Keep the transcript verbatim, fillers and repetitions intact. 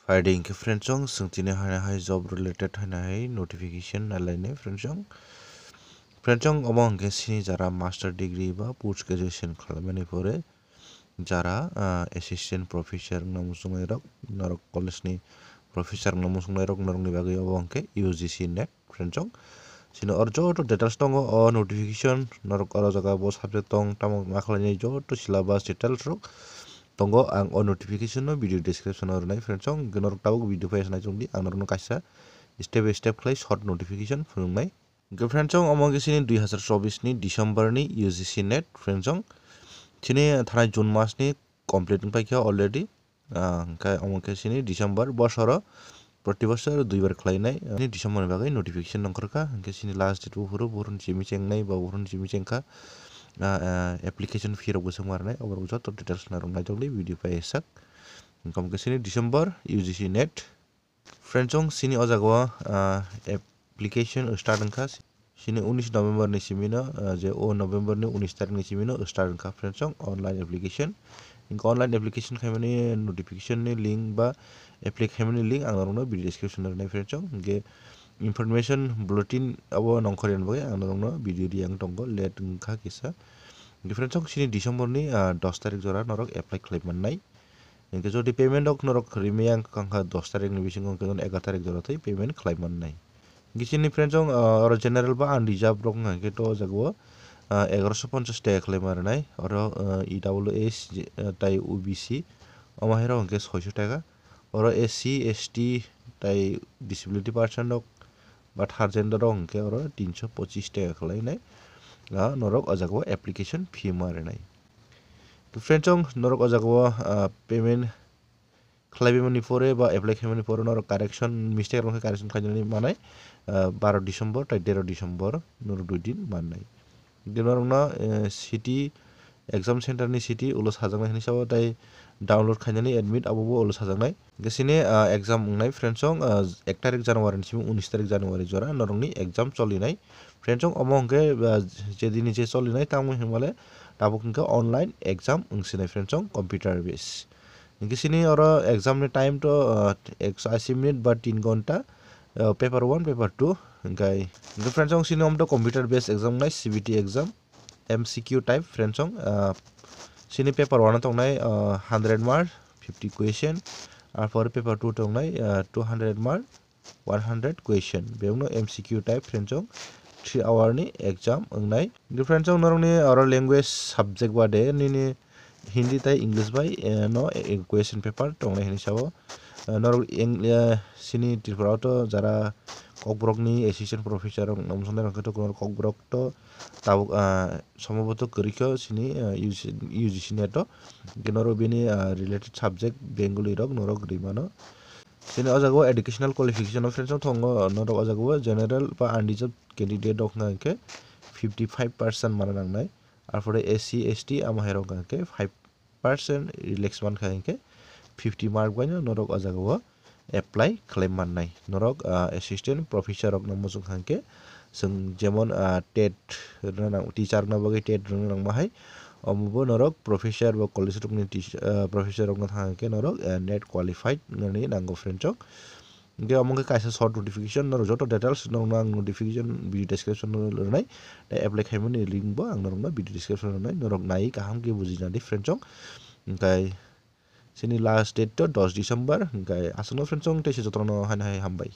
Paidi hwnkhe friends chong, chwng tini haino hai job related haino hai notification nailainai friends chong. Friends chong, omo hwnkhe sini jara master degree ba post graduation khlaimani pore jara, ah, assistant professor wngna muchungnai rok, norok college ni professor wngna muchungnai rok norokni bagwi obo hwnkhe U G C NET friends chong. Sini oro joto details tongo o notification, norok oro jaga bo subject tong tamo ma khlainai joto syllabus details rok tongo, ang o notification no video description o rwnai friends chong, hwnkhe norok tabuk video phai nai chongdi, ang norokno kaisa step by step khlai short notification phunuknai. Hwnkhe friends chong, omo hwnkhe sini dui hazar chobbish ni December ni U G C NET friends chong, sini thanai June mas ni complete wngpai kha already. Ah, hwnkhe omo khe sini December bosoro proti bosor duibar khlainai, ah, ni December ni bagwi notification nongkhorkha, hwnkhe sini last date buphuru, buphuruni simi chengnai ba buphuruni simi chengkha, ah, ah, application fee rok bo chengma rwnai, oborok joto details narwk naitokdi video pai sak. Hwnkhe omo khe sini December U G C NET. Friends chong, sini o jaga o, ah, application start wngkha. Sini unis November ni simi no, ah, je o November ni unis tarik ni simi no start wngkha friends chong online application. Hwnkhe online application khaimani notification ni link ba apply khaimani link ang norokno video description o rwnai friends chong. Hwnkhe information bulletin abo nongkhorya bagwi ang norokno video riyang tongo, late wngkha kisa. Hwnkhe friends chong, sini December ni, ah, dos tarik jora norok apply khlai mannai. Hwnkhe jodi payment rok norok rimaya wngkha dos tarik ni bisingo, hwnkhe egaroh tarik jora twi payment khlai mannai. Hwnkhe chini friends chong, ah, oro general ba unreserved rok wngkha hwnkhe to o jaga o, ah, egaroso ponchas taka khlai ma rwnai. Oro, ah, E W S, je, ah, tai O B C, omo hai rok hwnkhe soiso taka. Oro S C, S T tai disability person rok ba third gender rok hwnkhe oro tinso pochis taka khlai nai. Ah, norok o jaga o application fee ma rwnai. Friends chong, norok o jaga o, ah, payment khlaibaimani pore ba apply khaimani pore norok correction, mistake rok khe correction khlainani manai, ah, baro December tai tero December norok dui din mannai. Hwnkhe norokno, eh, city exam center ni city ulo sajaknai hinwi sabo, tai download khainani admit abo bo ulo sajaknai. Hwnkhe sini, ah, exam wngnai friends chong, ah, ek tarik January ni simi unis tarik January jora norokni exam cholinai. Friends chong, omo hwnkhe, ah, je dini je cholinai tamo hinmale tabuk hwnkhe online exam wngsinai friends chong, computer base. Hwnkhe sini oro exam ni time to, ah, ekso ashi minute ba tin ghonta, ah, paper one, paper two. Hwnkhe, hwnkhe friends chong, sini omo to computer base exam wngnai, C B T exam, M C Q type friends chong, ah, sini paper one o tongnai, ah, hundred mark, fifty question, arpor paper two tongnai, ah, two hundred mark, one hundred question. Bebakno M C Q type friends chong three hour ni exam wngnai. Hwnkhe friends chong, norokni oro language subject bade nini Hindi tai English bai, eh, no, eh, question paper tongnai hinwi sabo. Eh, norok eng-, eh, sini Tripura o to jara Kokborok ni assistant professor rok nongmosongnai rok khe to Kokborok to tabuk, ah, somboboto kwrwi khe sini, ah, U G C, U G C NET o. Hwnkhe norok bini, ah, related subject Bengali rok norok rwi mano. Sini o jaga o educational qualification o friends chong tongo, norok o jaga o general ba unreserved candidate rok wngkha hwnkhe fifty five percent mana nangnai. Arpore S C, S T amo hai rok wngkha hwnkhe five percent relax mankha hwnkhe fifty mark baino norok o jaga o apply khlai mannai. Norok, ah, assistant professor rokno muchung kha hwnkhe chwng jemon, ah, TET rwna nang-, teacher rokno bagwi TET rwna nangma hai, omo bo norok professor ba college rokni teach-, ah, professor rokno thang hwnkhe norok, ah, NET qualified wngni nango friends chong. Hwnkhe omo wngkha kaisa short notification, norok joto details norokno ang notification video description o rwnai, tei apply khaimani link bo ang norokno video description o rwnai, norok nai kaham khe buji nadi friends chong. Hwnkhe sini last date to dos December, hwnkhe aswkno friends chong, tei se jotono haino hai hambai.